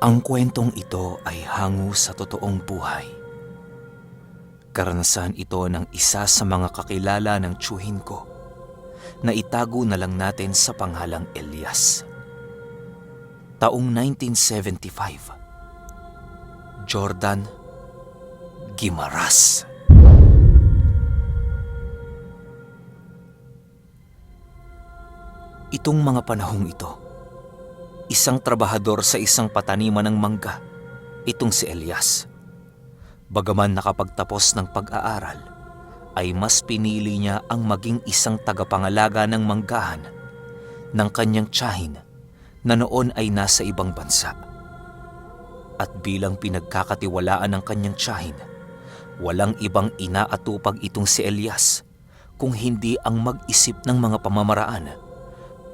Ang kwentong ito ay hango sa totoong buhay. Karanasan ito ng isa sa mga kakilala ng tiyuhin ko na itago na lang natin sa panghalang Elias. Taong 1975, Jordan Guimaras. Itong mga panahong ito, isang trabahador sa isang pataniman ng mangga, itong si Elias. Bagaman nakapagtapos ng pag-aaral, ay mas pinili niya ang maging isang tagapangalaga ng manggahan ng kanyang tiyahin na noon ay nasa ibang bansa. At bilang pinagkakatiwalaan ng kanyang tiyahin, walang ibang inaatupag itong si Elias kung hindi ang mag-isip ng mga pamamaraan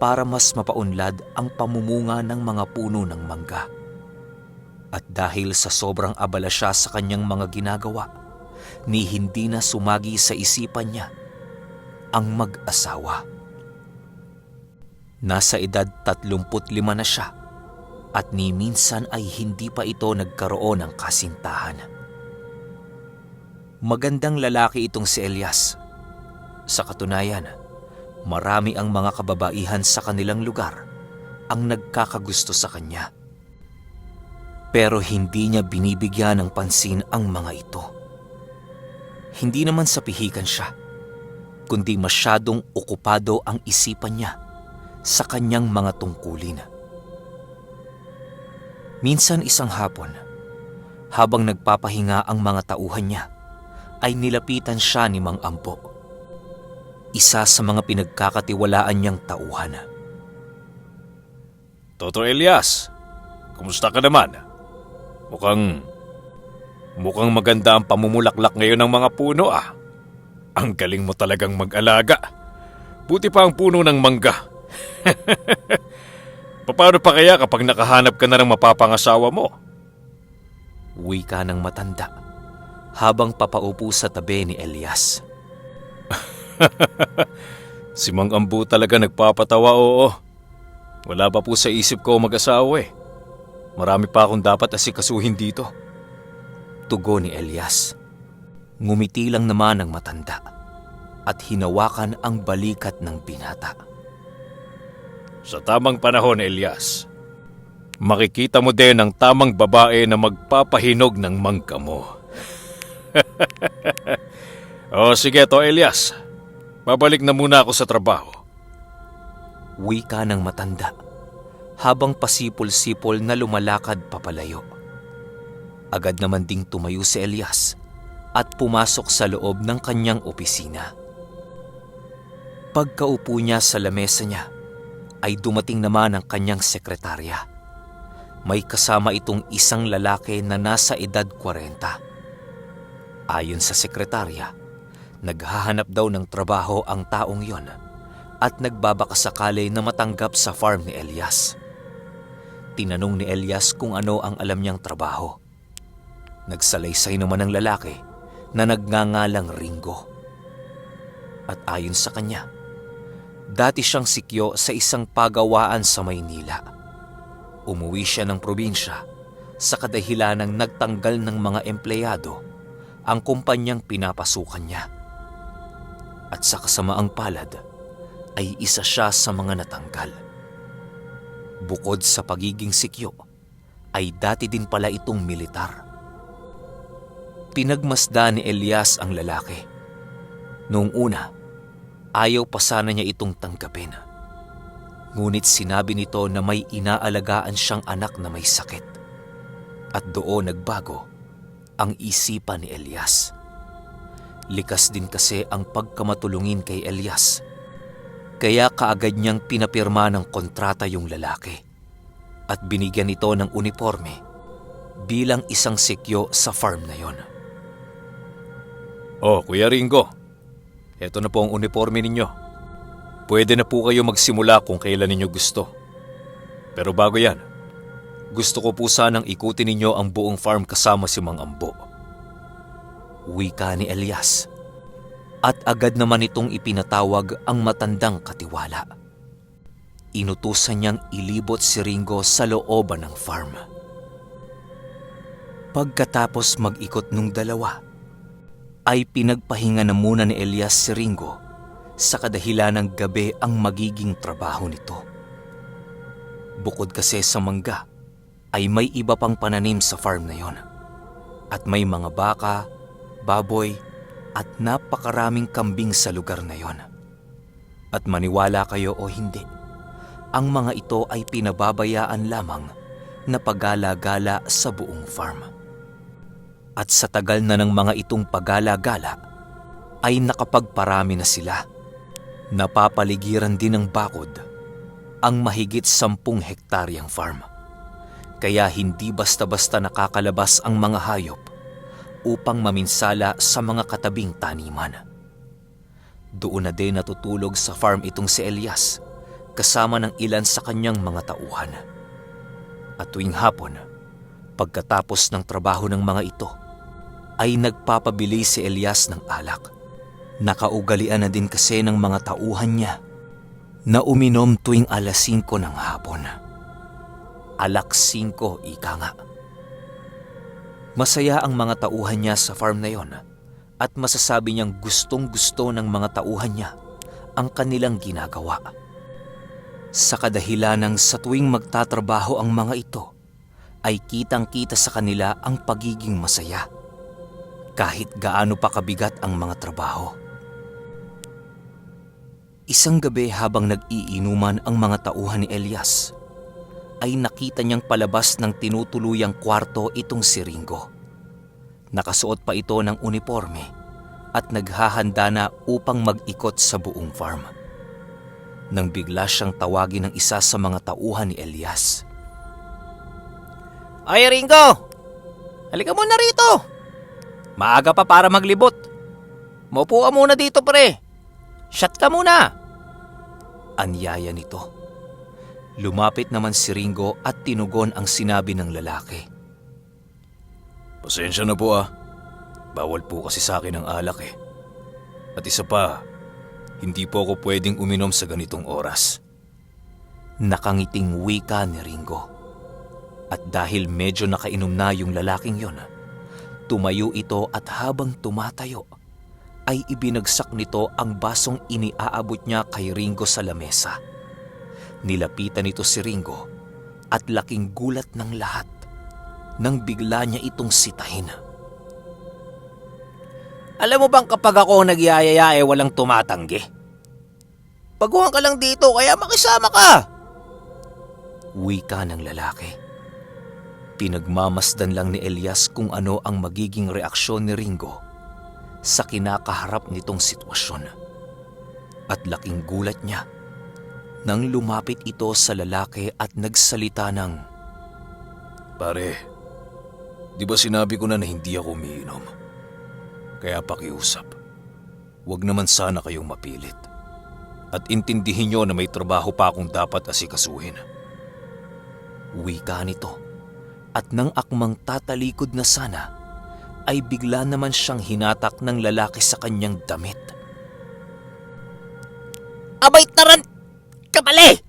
para mas mapaunlad ang pamumunga ng mga puno ng mangga. At dahil sa sobrang abala siya sa kanyang mga ginagawa, ni hindi na sumagi sa isipan niya ang mag-asawa. Nasa edad 35 na siya at ni minsan ay hindi pa ito nagkaroon ng kasintahan. Magandang lalaki itong si Elias. Sa katunayan, marami ang mga kababaihan sa kanilang lugar ang nagkakagusto sa kanya. Pero hindi niya binibigyan ng pansin ang mga ito. Hindi naman sa pihikan siya, kundi masyadong okupado ang isipan niya sa kanyang mga tungkulin. Minsan isang hapon, habang nagpapahinga ang mga tauhan niya, ay nilapitan siya ni Mang Ampo, isa sa mga pinagkakatiwalaan niyang tauhan. Toto Elias, kumusta ka naman? Mukhang maganda ang pamumulaklak ngayon ng mga puno ah. Ang galing mo talagang mag-alaga. Buti pa ang puno ng mangga. Paano pa kaya kapag nakahanap ka na ng mapapangasawa mo? Wika ng matanda habang papaupo sa tabi ni Elias. Si Mang Ambu talaga nagpapatawa, oo. Wala pa po sa isip ko mag-asawa eh. Marami pa akong dapat asikasuhin dito. Tugon ni Elias. Ngumiti lang naman ang matanda at hinawakan ang balikat ng binata. Sa tamang panahon, Elias, makikita mo din ang tamang babae na magpapahinog ng mangga mo. O sige to, Elias. Babalik na muna ako sa trabaho. Wika ng matanda habang pasipol-sipol na lumalakad papalayo. Agad naman ding tumayo si Elias at pumasok sa loob ng kanyang opisina. Pagkaupo niya sa lamesa niya, ay dumating naman ang kanyang sekretarya. May kasama itong isang lalaki na nasa edad 40. Ayon sa sekretarya, naghahanap daw ng trabaho ang taong yon at nagbabakasakali na matanggap sa farm ni Elias. Tinanong ni Elias kung ano ang alam niyang trabaho. Nagsalaysay naman ang lalaki na nagngangalang Ringo. At ayon sa kanya, dati siyang sikyo sa isang pagawaan sa Maynila. Umuwi siya ng probinsya sa kadahilanang nagtanggal ng mga empleyado ang kumpanyang pinapasukan niya. At sa kasamaang palad, ay isa siya sa mga natanggal. Bukod sa pagiging sikyo, ay dati din pala itong militar. Pinagmasdan ni Elias ang lalaki. Noong una, ayaw pa sana niya itong tanggapin. Ngunit sinabi nito na may inaalagaan siyang anak na may sakit. At doon nagbago ang isipan ni Elias. Likas din kasi ang pagkamatulungin kay Elias. Kaya kaagad niyang pinapirma ng kontrata yung lalaki at binigyan ito ng uniforme bilang isang sikyo sa farm na yon. Oh, Kuya Ringo, eto na po ang uniforme ninyo. Pwede na po kayo magsimula kung kailan ninyo gusto. Pero bago yan, gusto ko po sanang ikutin ninyo ang buong farm kasama si Mang Ambo. Wika ni Elias. At agad naman itong ipinatawag ang matandang katiwala. Inutusan niyang ilibot si Ringo sa looban ng farm. Pagkatapos mag-ikot nung dalawa, ay pinagpahinga na muna ni Elias si Ringo sa kadahilan ng gabi ang magiging trabaho nito. Bukod kasi sa mangga, ay may iba pang pananim sa farm na yon. At may mga baka, baboy, at napakaraming kambing sa lugar na yon. At maniwala kayo o hindi, ang mga ito ay pinababayaan lamang na pagala-gala sa buong farm. At sa tagal na ng mga itong pagala-gala, ay nakapagparami na sila. Napapaligiran din ng bakod ang mahigit 10 hektaryang farm. Kaya hindi basta-basta nakakalabas ang mga hayop upang maminsala sa mga katabing taniman. Doon na din natutulog sa farm itong si Elias kasama ng ilan sa kanyang mga tauhan. At tuwing hapon, pagkatapos ng trabaho ng mga ito, ay nagpapabili si Elias ng alak. Nakaugalian na din kasi ng mga tauhan niya na uminom tuwing 5:00 ng hapon. Alak 5, ika nga. Masaya ang mga tauhan niya sa farm na yon at masasabi niyang gustong-gusto ng mga tauhan niya ang kanilang ginagawa. Sa kadahilanang sa tuwing magtatrabaho ang mga ito, ay kitang-kita sa kanila ang pagiging masaya, kahit gaano pa kabigat ang mga trabaho. Isang gabi habang nag-iinuman ang mga tauhan ni Elias, ay nakita niyang palabas ng tinutuluyang kwarto itong si Ringo. Nakasuot pa ito ng uniforme at naghahanda na upang mag-ikot sa buong farm. Nang bigla siyang tawagin ng isa sa mga tauhan ni Elias. "Ay Ringo! Halika muna rito! Maaga pa para maglibot. Maupo ka muna dito pre. Shot ka muna!" Anyaya nito. Lumapit naman si Ringo at tinugon ang sinabi ng lalaki. Pasensya na po ah. Bawal po kasi sa akin ang alak eh. At isa pa, hindi po ako pwedeng uminom sa ganitong oras. Nakangiting wika ni Ringo. At dahil medyo nakainom na yung lalaking yon, tumayo ito at habang tumatayo, ay ibinagsak nito ang basong iniaabot niya kay Ringo sa lamesa. Nilapitan nito si Ringo at laking gulat ng lahat nang bigla niya itong sitahin. "Alam mo bang kapag ako nagyayaya walang tumatanggi? Baguhan ka lang dito kaya makisama ka!" Wika ng lalaki. Pinagmamasdan lang ni Elias kung ano ang magiging reaksyon ni Ringo sa kinakaharap nitong sitwasyon. At laking gulat niya nang lumapit ito sa lalaki at nagsalita ng, Pare, di ba sinabi ko na hindi ako umiinom? Kaya pakiusap, huwag naman sana kayong mapilit. At intindihin nyo na may trabaho pa akong dapat asikasuhin. Wika nito. At nang akmang tatalikod na sana, ay bigla naman siyang hinatak ng lalaki sa kanyang damit. "Abay taran! Kapali!"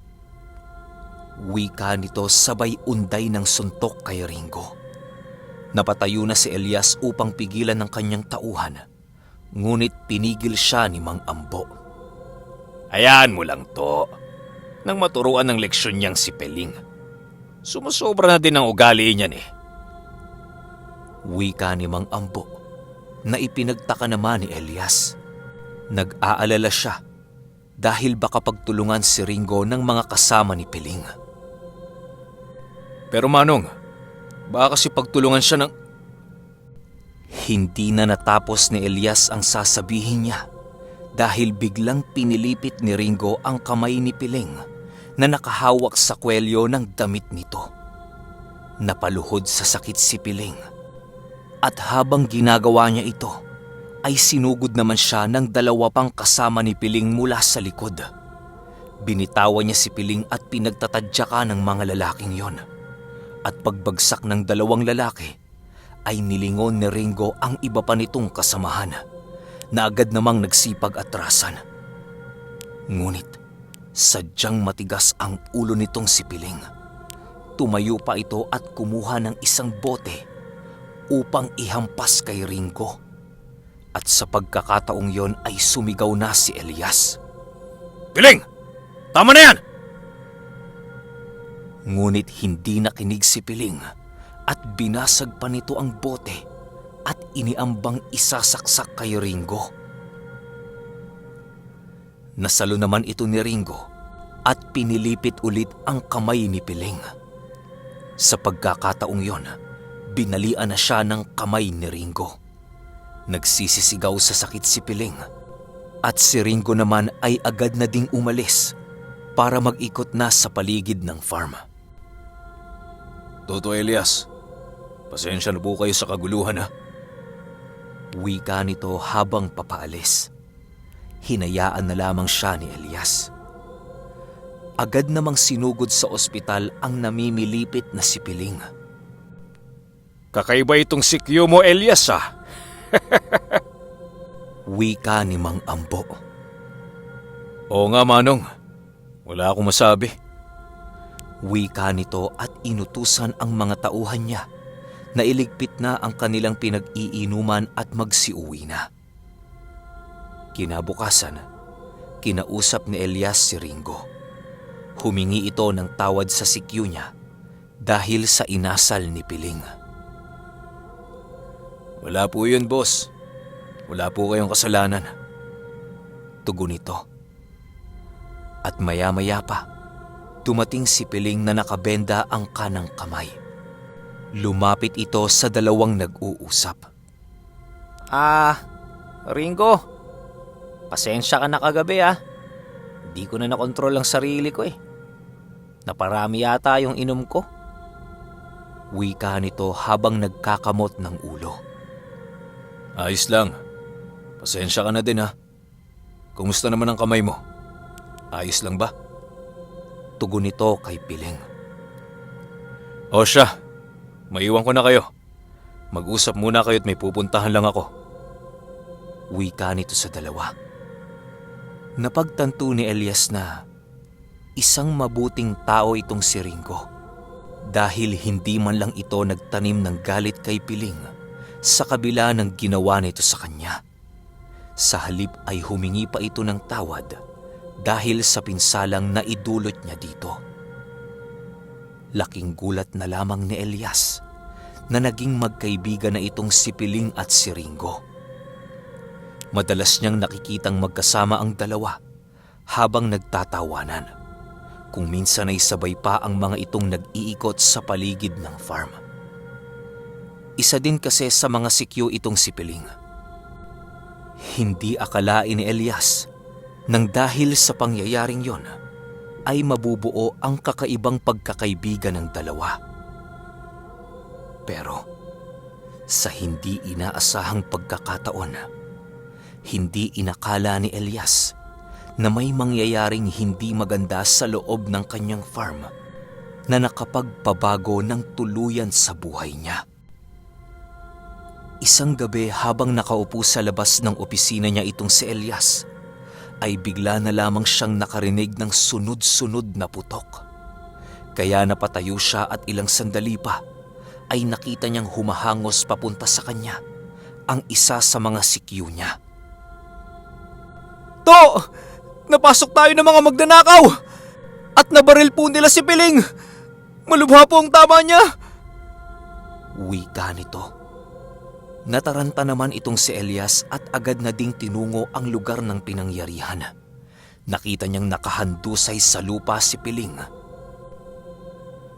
Wika nito sabay unday ng suntok kay Ringo. Napatayo na si Elias upang pigilan ng kanyang tauhan, ngunit pinigil siya ni Mang Ambo. Hayaan mo lang to. Nang maturuan ng leksyon niyang si Peling. Sumusobra na din ang ugali niyan eh. Wika ni Mang Ambo na ipinagtaka naman ni Elias. Nag-aalala siya dahil baka pagtulungan si Ringo ng mga kasama ni Peling. Pero Manong, baka kasi pagtulungan siya ng... Hindi na natapos ni Elias ang sasabihin niya dahil biglang pinilipit ni Ringo ang kamay ni Piling na nakahawak sa kwelyo ng damit nito. Napaluhod sa sakit si Piling at habang ginagawa niya ito ay sinugod naman siya ng 2 pang kasama ni Piling mula sa likod. Binitawan niya si Piling at pinagtatadyakan ng mga lalaking yon. At pagbagsak ng 2 lalaki ay nilingon ni Ringo ang iba pa nitong kasamahan na agad namang nagsipag atrasan. Ngunit sadyang matigas ang ulo nitong si Piling. Tumayo pa ito at kumuha ng isang bote upang ihampas kay Ringo. At sa pagkakataong yon ay sumigaw na si Elias. Piling! Tama na yan! Ngunit hindi nakinig si Piling at binasag pa nito ang bote at iniambang isasaksak kay Ringo. Nasalo naman ito ni Ringo at pinilipit ulit ang kamay ni Piling. Sa pagkakataong yon, binalian na siya ng kamay ni Ringo. Nagsisisigaw sa sakit si Piling at si Ringo naman ay agad na ding umalis para mag-ikot na sa paligid ng farm. Toto Elias, pasensya na po kayo sa kaguluhan ha. Wika nito habang papaalis. Hinayaan na lamang siya ni Elias. Agad namang sinugod sa ospital ang namimilipit na si Piling. Kakaiba itong sikyo mo, Elias ha. Wika ni Mang Ambo. Oo nga, Manong. Wala akong masabi. Wika nito at inutusan ang mga tauhan niya na iligpit na ang kanilang pinag-iinuman at magsiuwi na. Kinabukasan, kinausap ni Elias si Ringo. Humingi ito ng tawad sa sikyo niya dahil sa inasal ni Piling. Wala po yun, boss. Wala po kayong kasalanan. Tugon nito. At maya-maya pa, dumating si Piling na nakabenda ang kanang kamay. Lumapit ito sa dalawang nag-uusap. Ringo, pasensya ka na kagabi ah. Di ko na nakontrol ang sarili ko eh. Naparami yata yung inom ko. Wika nito habang nagkakamot ng ulo. Ayos lang. Pasensya ka na din ha. Kumusta naman ang kamay mo? Ayos lang ba? Tugon nito kay Piling. O siya, maiwan ko na kayo. Mag-usap muna kayo at may pupuntahan lang ako. Wika nito sa dalawa. Napagtanto ni Elias na isang mabuting tao itong si Ringo dahil hindi man lang ito nagtanim ng galit kay Piling sa kabila ng ginawa nito sa kanya. Sa halip ay humingi pa ito ng tawad dahil sa pinsalang naidulot niya dito. Laking gulat na lamang ni Elias na naging magkaibigan na itong si Piling at si Ringo. Madalas niyang nakikitang magkasama ang dalawa habang nagtatawanan, kung minsan ay sabay pa ang mga itong nag-iikot sa paligid ng farm. Isa din kasi sa mga sikyo itong si Piling. Hindi akalain ni Elias nang dahil sa pangyayaring yon ay mabubuo ang kakaibang pagkakaibigan ng dalawa. Pero sa hindi inaasahang pagkakataon, hindi inakala ni Elias na may mangyayaring hindi maganda sa loob ng kanyang farm na nakapagpabago ng tuluyan sa buhay niya. Isang gabi habang nakaupo sa labas ng opisina niya itong si Elias, ay bigla na lamang siyang nakarinig ng sunod-sunod na putok. Kaya napatayo siya at ilang sandali pa ay nakita niyang humahangos papunta sa kanya ang isa sa mga sikyo niya. To! Napasok tayo ng mga magnanakaw! At nabaril po nila si Piling! Malubha po ang tama niya! Wika nito. Nataranta naman itong si Elias at agad na ding tinungo ang lugar ng pinangyarihan. Nakita niyang nakahandusay sa lupa si Piling.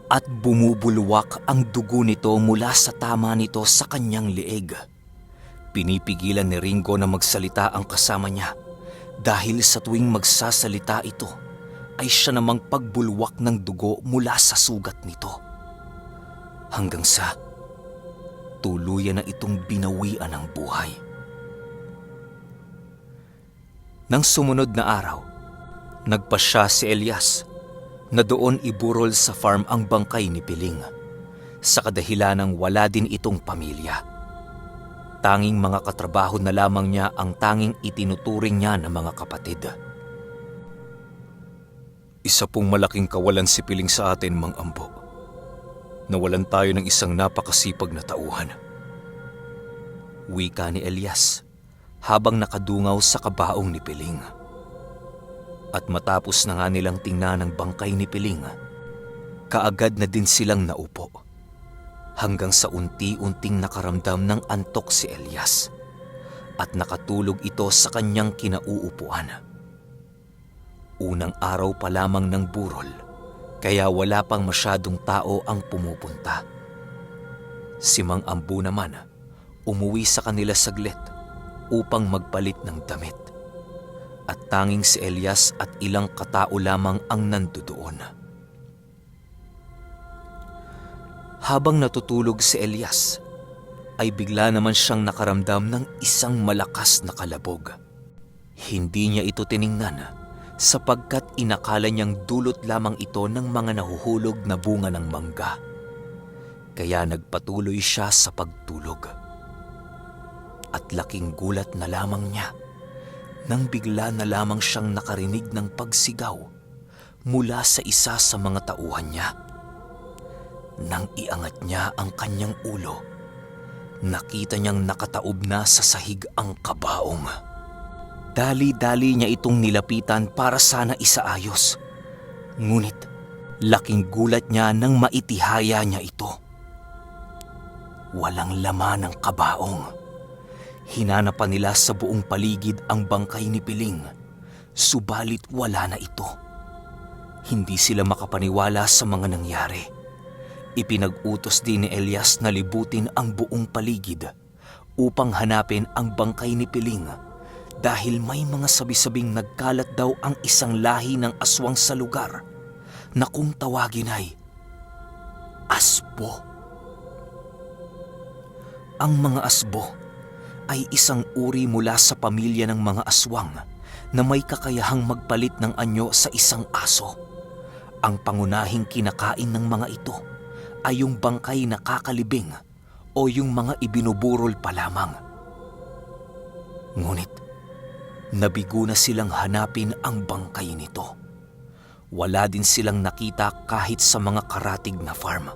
At bumubulwak ang dugo nito mula sa tama nito sa kanyang leeg. Pinipigilan ni Ringo na magsalita ang kasama niya dahil sa tuwing magsasalita ito ay siya namang pagbulwak ng dugo mula sa sugat nito. Hanggang sa tuluyan na itong binawian ng buhay. Nang sumunod na araw, nagpasya si Elias na doon iburol sa farm ang bangkay ni Piling sa kadahilanang wala din itong pamilya. Tanging mga katrabaho na lamang niya ang tanging itinuturing niya ng mga kapatid. Isa pong malaking kawalan si Piling sa atin, Mang Ambo. Nawalan tayo ng isang napakasipag na tauhan. Wika ni Elias habang nakadungaw sa kabaong ni Piling. At matapos na nga nilang tingnan ang bangkay ni Piling, kaagad na din silang naupo. Hanggang sa unti-unting nakaramdam ng antok si Elias at nakatulog ito sa kanyang kinauupuan. Unang araw pa lamang ng burol, kaya wala pang masyadong tao ang pumupunta. Si Mang Ambo naman, umuwi sa kanila saglit upang magpalit ng damit. At tanging si Elias at ilang katao lamang ang nandoon. Habang natutulog si Elias, ay bigla naman siyang nakaramdam ng isang malakas na kalabog. Hindi niya ito tiningnan sapagkat inakala niyang dulot lamang ito ng mga nahuhulog na bunga ng mangga. Kaya nagpatuloy siya sa pagtulog. At laking gulat na lamang niya nang bigla na lamang siyang nakarinig ng pagsigaw mula sa isa sa mga tauhan niya. Nang iangat niya ang kanyang ulo, nakita niyang nakataob na sa sahig ang kabaong. Dali-dali niya itong nilapitan para sana isaayos. Ngunit laking gulat niya nang maitihaya niya ito. Walang laman ang kabaong. Hinanapan nila sa buong paligid ang bangkay ni Piling, subalit wala na ito. Hindi sila makapaniwala sa mga nangyari. Ipinag-utos din ni Elias na libutin ang buong paligid upang hanapin ang bangkay ni Piling dahil may mga sabi-sabing nagkalat daw ang isang lahi ng aswang sa lugar na kung tawagin ay asbo. Ang mga asbo ay isang uri mula sa pamilya ng mga aswang na may kakayahang magpalit ng anyo sa isang aso. Ang pangunahing kinakain ng mga ito ay yung bangkay na kakalibing o yung mga ibinuburol pa lamang. Ngunit nabigo na silang hanapin ang bangkay nito. Wala din silang nakita kahit sa mga karatig na farm.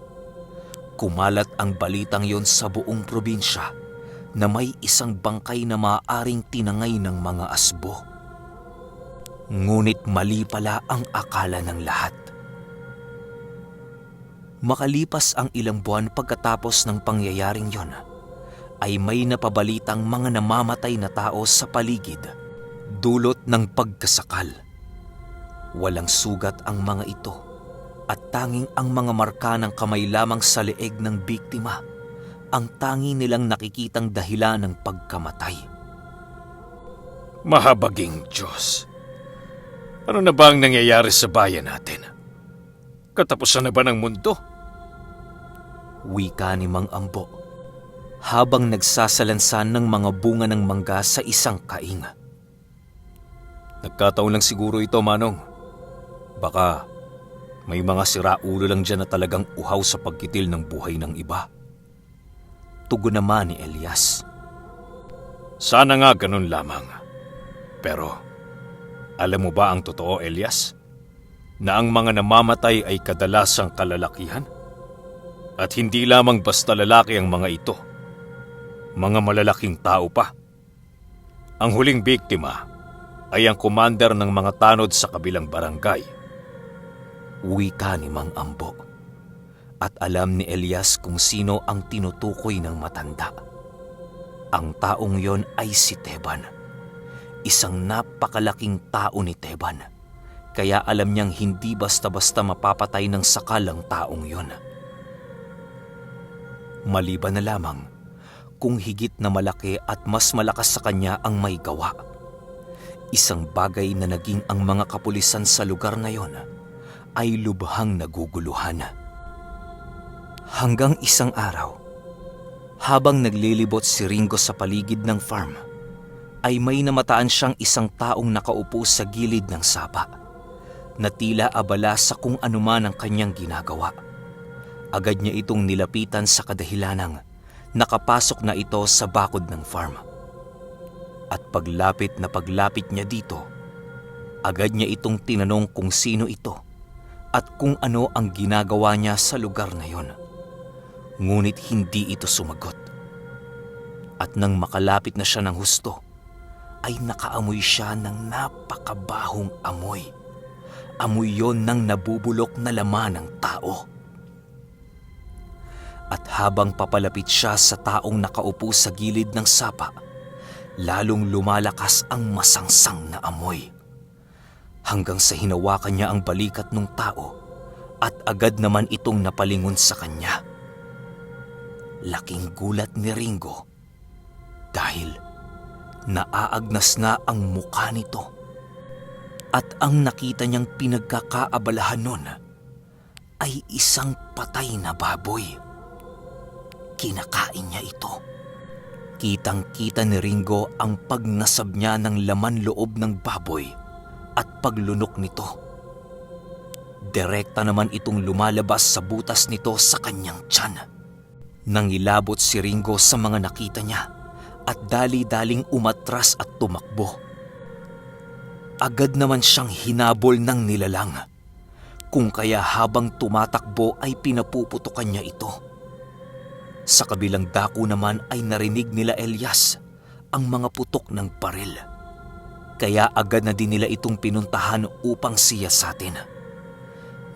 Kumalat ang balitang yon sa buong probinsya na may isang bangkay na maaaring tinangay ng mga asbo. Ngunit mali pala ang akala ng lahat. Makalipas ang ilang buwan pagkatapos ng pangyayaring yon, ay may napabalitang mga namamatay na tao sa paligid, dulot ng pagkasakal. Walang sugat ang mga ito at tanging ang mga marka ng kamay lamang sa leeg ng biktima ang tangi nilang nakikitang dahilan ng pagkamatay. Mahabaging Diyos, ano na ba ang nangyayari sa bayan natin? Katapusan na ba ng mundo? Wika ni Mang Ambo habang nagsasalansan ng mga bunga ng mangga sa isang kaing. Nagkataon lang siguro ito, Manong. Baka may mga siraulo lang dyan na talagang uhaw sa pagkitil ng buhay ng iba. Tugon naman ni Elias. Sana nga ganun lamang. Pero, alam mo ba ang totoo, Elias? Na ang mga namamatay ay kadalasang kalalakihan? At hindi lamang basta lalaki ang mga ito. Mga malalaking tao pa. Ang huling biktima ay ang commander ng mga tanod sa kabilang barangay. Wika ni Mang Ambo. At alam ni Elias kung sino ang tinutukoy ng matanda. Ang taong yon ay si Teban. Isang napakalaking tao ni Teban. Kaya alam niyang hindi basta-basta mapapatay ng sakal ang taong yon. Maliban na lamang kung higit na malaki at mas malakas sa kanya ang may gawa. Isang bagay na naging ang mga kapulisan sa lugar na yon ay lubhang naguguluhan. Hanggang isang araw, habang naglilibot si Ringo sa paligid ng farm, ay may namataan siyang isang taong nakaupo sa gilid ng sapa, na tila abala sa kung anuman ang kanyang ginagawa. Agad niya itong nilapitan sa kadahilanang nakapasok na ito sa bakod ng farm. At paglapit niya dito, agad niya itong tinanong kung sino ito at kung ano ang ginagawa niya sa lugar na yon. Ngunit hindi ito sumagot. At nang makalapit na siya ng husto, ay nakaamoy siya ng napakabahong amoy. Amoy yon ng nabubulok na laman ng tao. At habang papalapit siya sa taong nakaupo sa gilid ng sapa, lalong lumalakas ang masangsang na amoy. Hanggang sa hinawakan niya ang balikat ng tao at agad naman itong napalingon sa kanya. Laking gulat ni Ringo dahil naaagnas na ang mukha nito at ang nakita niyang pinagkakaabalahan nun ay isang patay na baboy. Kinakain niya ito. Kitang-kita ni Ringo ang pagnasab niya ng laman loob ng baboy at paglunok nito. Direkta naman itong lumalabas sa butas nito sa kanyang tiyan. Nangilabot si Ringo sa mga nakita niya at dali-daling umatras at tumakbo. Agad naman siyang hinabol ng nilalang, kung kaya habang tumatakbo ay pinapuputukan niya ito. Sa kabilang dako naman ay narinig nila Elias ang mga putok ng baril. Kaya agad na din nila itong pinuntahan upang siyasatin.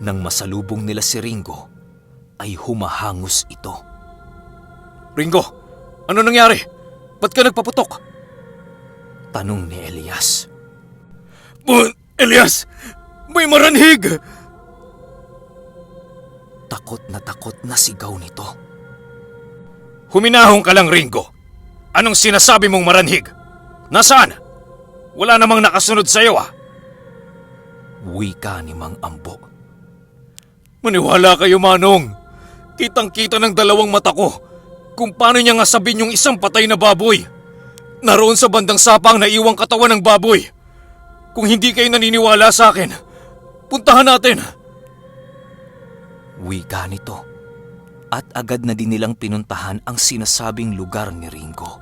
Nang masalubong nila si Ringo, ay humahangos ito. Ringo, ano nangyari? Ba't ka nagpaputok? Tanong ni Elias. Elias, may maranhig! Takot na sigaw nito. Huminahon ka lang, Ringo. Anong sinasabi mong maranhig? Nasaan? Wala namang nakasunod sa'yo ah. Wika ni Mang Ambo. Maniwala kayo, Manong. Kitang-kita ng dalawang mata ko kung paano niya ngasabin yung isang patay na baboy. Naroon sa bandang sapa ang naiwang katawan ng baboy. Kung hindi kayo naniniwala sa akin, puntahan natin. Wika nito. At agad na din nilang pinuntahan ang sinasabing lugar ni Ringo.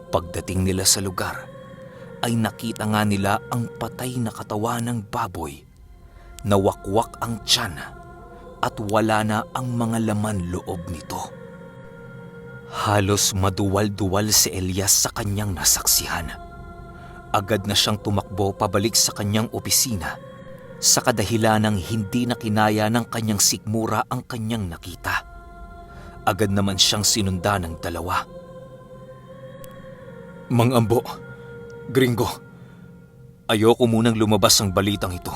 Pagdating nila sa lugar, ay nakita nga nila ang patay na katawan ng baboy. Nawakwak ang tiyan at wala na ang mga laman loob nito. Halos maduwal-duwal si Elias sa kanyang nasaksihan. Agad na siyang tumakbo pabalik sa kanyang opisina sa kadahilanang hindi na kinaya ng kanyang sikmura ang kanyang nakita. Agad naman siyang sinunda ng dalawa. Mang Ambo, Gringo, ayoko munang lumabas ang balitang ito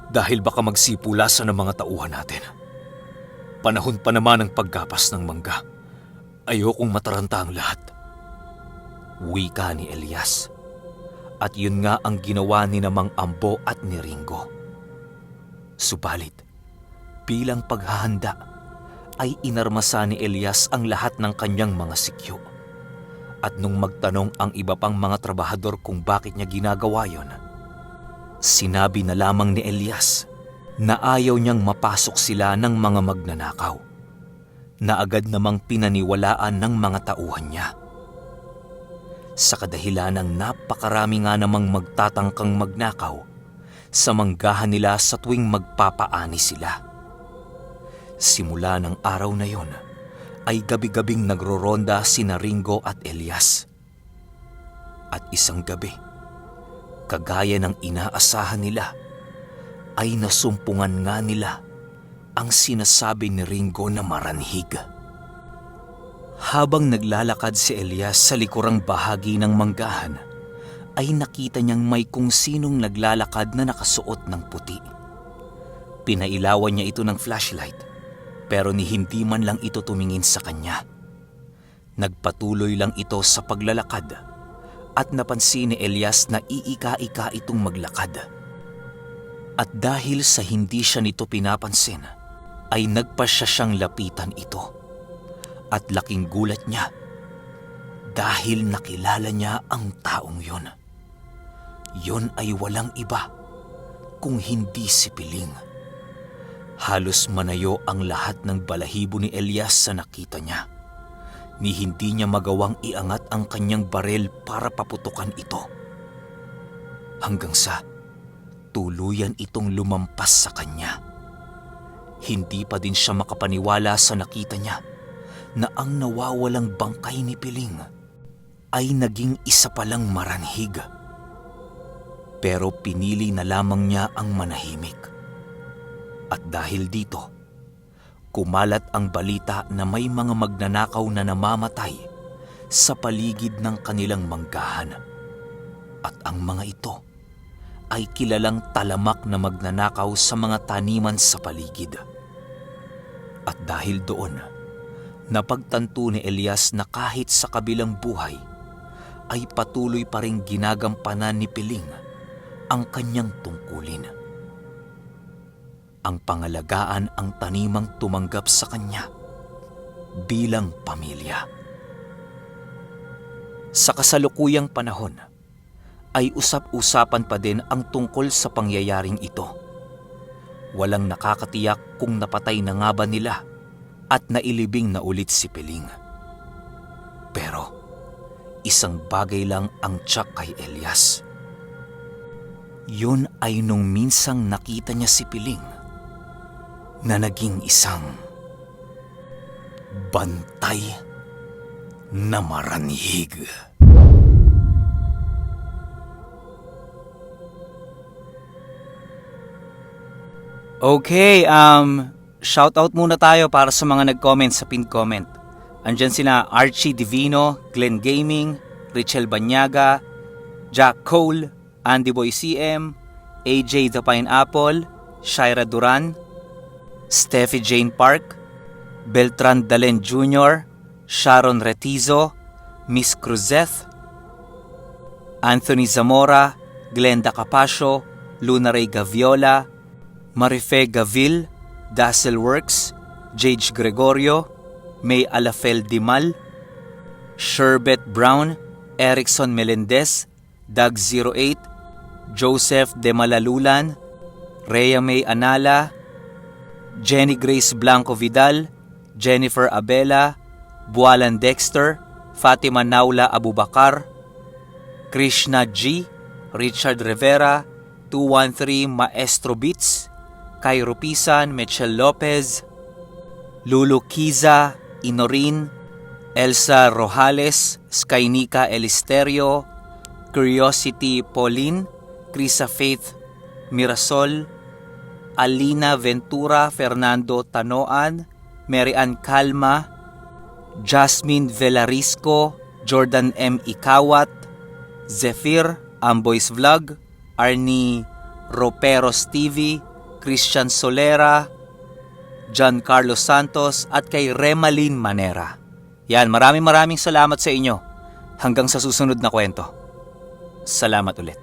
dahil baka magsipulasan ng mga tauhan natin. Panahon pa naman ang paggapas ng mangga. Ayokong mataranta ang lahat. Wika ni Elias. At yun nga ang ginawa ni Mang Ambo at ni Ringo. Subalit, bilang paghahanda, ay inarmasa ni Elias ang lahat ng kanyang mga sikyo. At nung magtanong ang iba pang mga trabahador kung bakit niya ginagawa yon, sinabi na lamang ni Elias na ayaw niyang mapasok sila ng mga magnanakaw, na agad namang pinaniwalaan ng mga tauhan niya. Sa kadahilanang napakarami nga namang magtatangkang magnakaw sa manggahan nila sa tuwing magpapaani sila. Simula ng araw na yon, ay gabi-gabing nagroronda sina Ringo at Elias. At isang gabi, kagaya ng inaasahan nila, ay nasumpungan nga nila ang sinasabi ni Ringo na maranhig. Habang naglalakad si Elias sa likurang bahagi ng manggahan, ay nakita niyang may kung sinong naglalakad na nakasuot ng puti. Pinailawan niya ito ng flashlight, pero ni hindi man lang ito tumingin sa kanya. Nagpatuloy lang ito sa paglalakad at napansin ni Elias na iika-ika itong maglakad. At dahil sa hindi siya nito pinapansin, ay nagpasya siyang lapitan ito. At laking gulat niya dahil nakilala niya ang taong yon. Yon ay walang iba kung hindi si Piling. Halos manayo ang lahat ng balahibo ni Elias sa nakita niya. Ni hindi niya magawang iangat ang kanyang barel para paputukan ito. Hanggang sa tuluyan itong lumampas sa kanya. Hindi pa din siya makapaniwala sa nakita niya na ang nawawalang bangkay ni Piling ay naging isa palang maranhig. Pero pinili na lamang niya ang manahimik. At dahil dito, kumalat ang balita na may mga magnanakaw na namamatay sa paligid ng kanilang manggahan. At ang mga ito ay kilalang talamak na magnanakaw sa mga taniman sa paligid. At dahil doon, napagtanto ni Elias na kahit sa kabilang buhay, ay patuloy pa ring ginagampanan ni Piling ang kanyang tungkulin. Ang pangalagaan ang tanimang tumanggap sa kanya bilang pamilya. Sa kasalukuyang panahon, ay usap-usapan pa din ang tungkol sa pangyayaring ito. Walang nakakatiyak kung napatay na nga ba nila at nailibing na ulit si Piling. Pero isang bagay lang ang tiyak kay Elias. Yun ay nung minsang nakita niya si Piling na naging isang bantay na maranhig. Okay, shoutout muna tayo para sa mga nag-comment sa pinned comment. Andyan sina Archie Divino, Glenn Gaming, Richel Banyaga, Jack Cole, Andy Boy CM, AJ The Pineapple, Shaira Duran, Steffi Jane Park, Beltran Dalen Jr., Sharon Retizo, Miss Cruzeth, Anthony Zamora, Glenda Capasio, Luna Ray Gaviola, Marife Gavil, Dazzle Works, Jage Gregorio, May Alafel Dimal, Sherbet Brown, Erickson Melendez, Doug 08, Joseph De Malalulan, Rhea May Anala, Jenny Grace Blanco Vidal, Jennifer Abela, Bualan Dexter, Fatima Naula Abubakar, Krishna G, Richard Rivera, 213 Maestro Beats, Cairo Pisan, Michelle Lopez, Lulu Kiza, Inorin, Elsa Rojales, Skynika Elisterio, Curiosity Pauline, Krisa Faith Mirasol, Alina Ventura, Fernando Tanoan, Mary Ann Calma, Jasmine Velarisco, Jordan M. Ikawat, Zephyr, Amboys Vlog, Arnie Roperos TV, Christian Solera, John Carlos Santos at kay Remalyn Manera. Yan, maraming salamat sa inyo. Hanggang sa susunod na kwento. Salamat ulit.